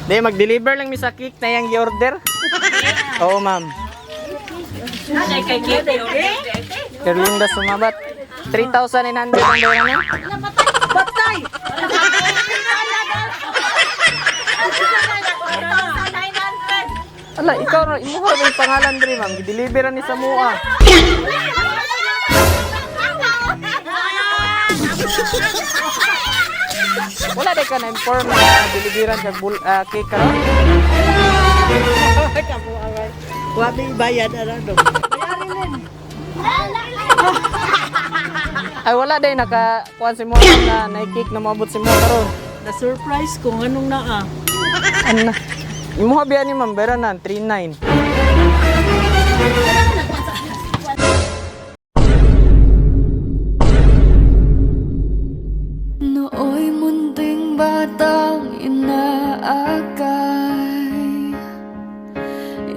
Di, mag-deliver lang mi sa cake na yung order. Oo, ma'am. Kerlinda Sumabat. 3,900 ang daw namin. Batay! Ala, ikaw ra imuha ra yung pangalan diri, ma'am. Gi-deliver ni sa mua. Wala day ka na inform na deliveran kag cake karon. Wa may bayad ara do. Ay, wala day naka kuan si mo na na cake na moabot si mo karon. Na surprise ko nganong naa. Ano? Imuha biya ni ma'am, bera na 39. Nooy munting batang inaakay,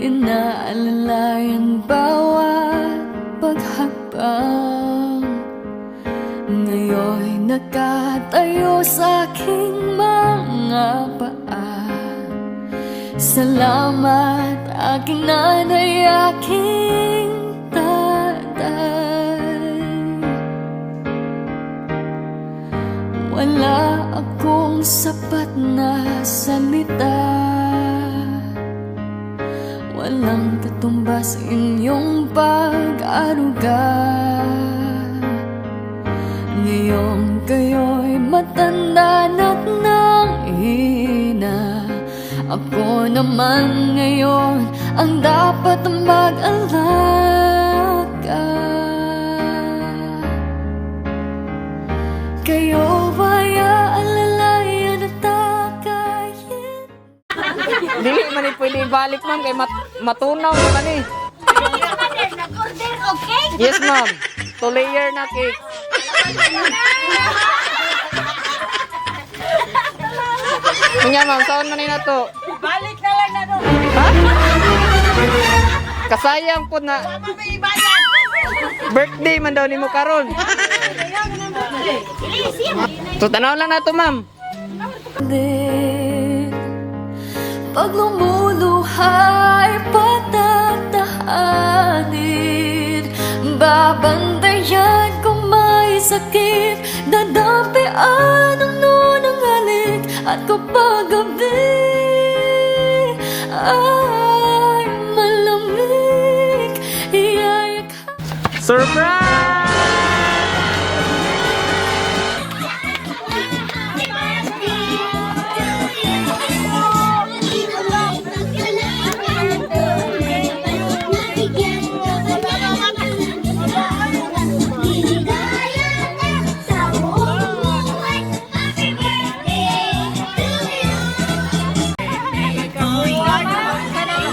inaalalayan bawat paghakbang. Ngayon'y nakatayo sa aking mga paa. Salamat, aking nanay, aking tatay. Wala akong sapat na salita. Walang katumbas inyong pag-aruga. Ngayong kayo'y matanda na't nanghina, ako naman ngayon ang dapat mag-alaga. Kayo ba'y aalalayan at takayin? Dili man ni pwede ibalik, ma'am, kay matunaw naman eh. Nag-order og cake? Yes, ma'am. Two layer na cake. Unya, ma'am, saan man na to? Balik na lang na do. Ha? Kasayang po na Wa may bayad. birthday man daw nimo karon. So tanaw lang na to, ma'am. Din pag lumuluhay, patatahanin. Babantayan kung may sakit, dadampian ang nunang halik. At kapag gabi ay malamig, iyayakap Surprise!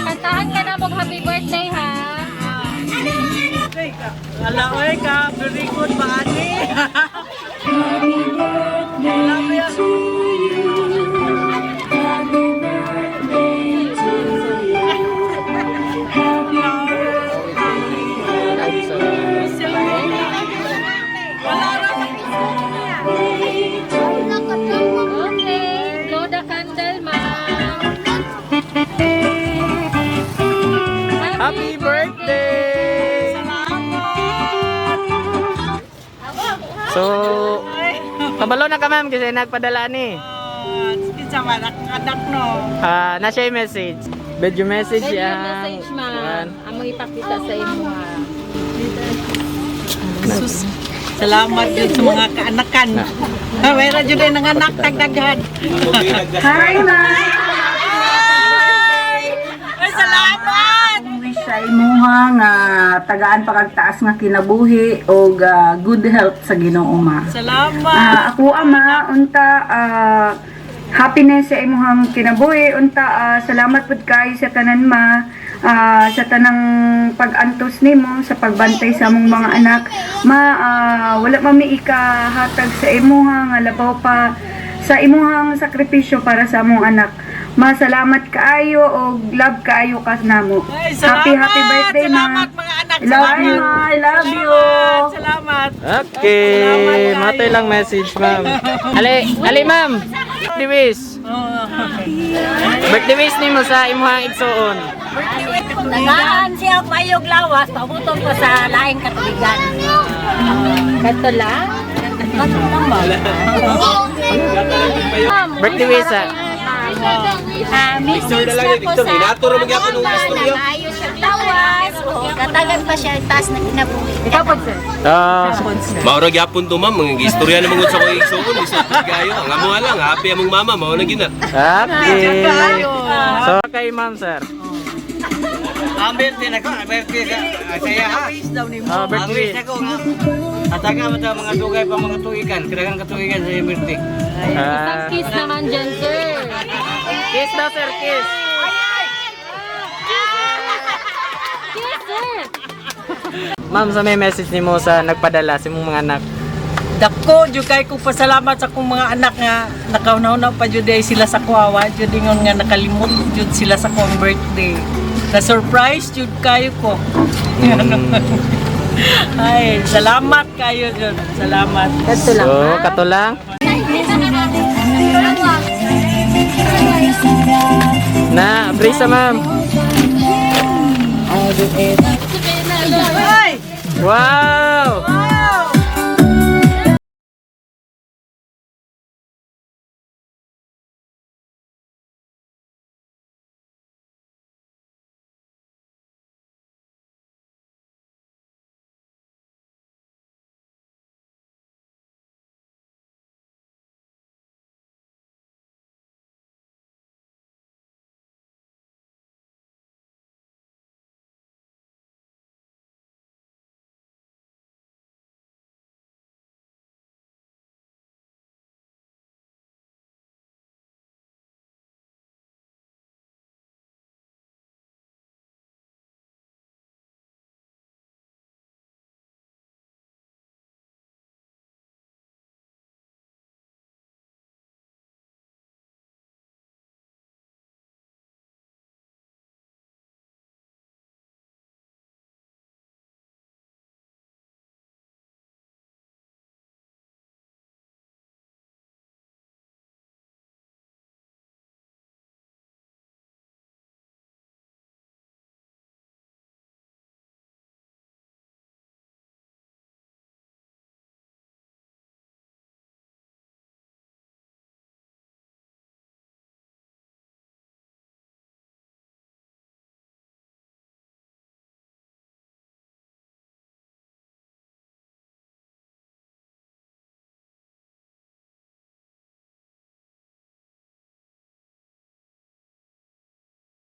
Kantahan ka na mong happy birthday ha. Ala oy ka, very good ba ani? Happy birthday to you. Okay, blow the candle, ma'am. Happy birthday! So, kabalo na ka, ma'am, kasi nagpadala ni. Kinsa man akong anak no. Ah, na siya yung message. Video message Video yan. message, ma'am. Among ipakita sa imo ha. Sus. Salamat yun sa mga kaanakan. Ah, meron yun din ang anak tagdaghan. Hi, ma! Ay, salamat! Wish sa imuha nga tagaan pa kag taas nga kinabuhi og good health sa Ginoo, ma. Salamat! Ako ama unta happiness sa imuhang kinabuhi unta, salamat pud kaayo sa tanan, ma, sa tanang pag-antos nimo sa pagbantay sa among mga anak, ma. Wala man mi ikahatag sa imuha nga labaw pa sa imuhang sakripisyo para sa among anak, ma. Salamat kaayo og love kaayo ka namo. Ay, salamat! Happy happy birthday, ma. Salamat mga anak! Love Salamat! you, ma. I love you. Salamat! Okay, matay lang message, ma'am. Ali, ali, ma'am. Happy wish. Oh. Birthday wish nimo sa imong igsuon. Tagaan siya og mayog lawas, pabuton ko sa laing katubigan. Kato lang? Kato lang ba? Birthday wish ah. Ah, message na ko sa mama na maayo siya lawas, o katagan pa siya taas na kinabuhi. Ikaw po, sir. Ah, Maura gyapon to, ma'am, mga istorya na mangud sa kong igsuon, lisod kayo. Ang amo lang, happy among mama, mao na gyud na. Happy. So kay ma'am, sir. Ang birthday na ko, ang birthday sa saya ha. Ah, Ang birthday wish wish. ako nga. Ataga mo ta mga dugay pa mga tuigan, kailangan katuigan sa iyong birthday. Ah, Kiss naman dyan, sir. Kiss daw, sir, kiss. Kiss, sir. Ma'am, sa may message nimo sa nagpadala sa imong mga anak. Dako jud kay kong pasalamat sa akong mga anak nga nakauna-una pa jud ay sila sa kuwawa jud ingon nga nakalimot jud sila sa akong birthday. Na surprise jud kayo ko. Ay, salamat kayo jud. Salamat. So, kato lang. Na, Brisa, ma'am. Wow!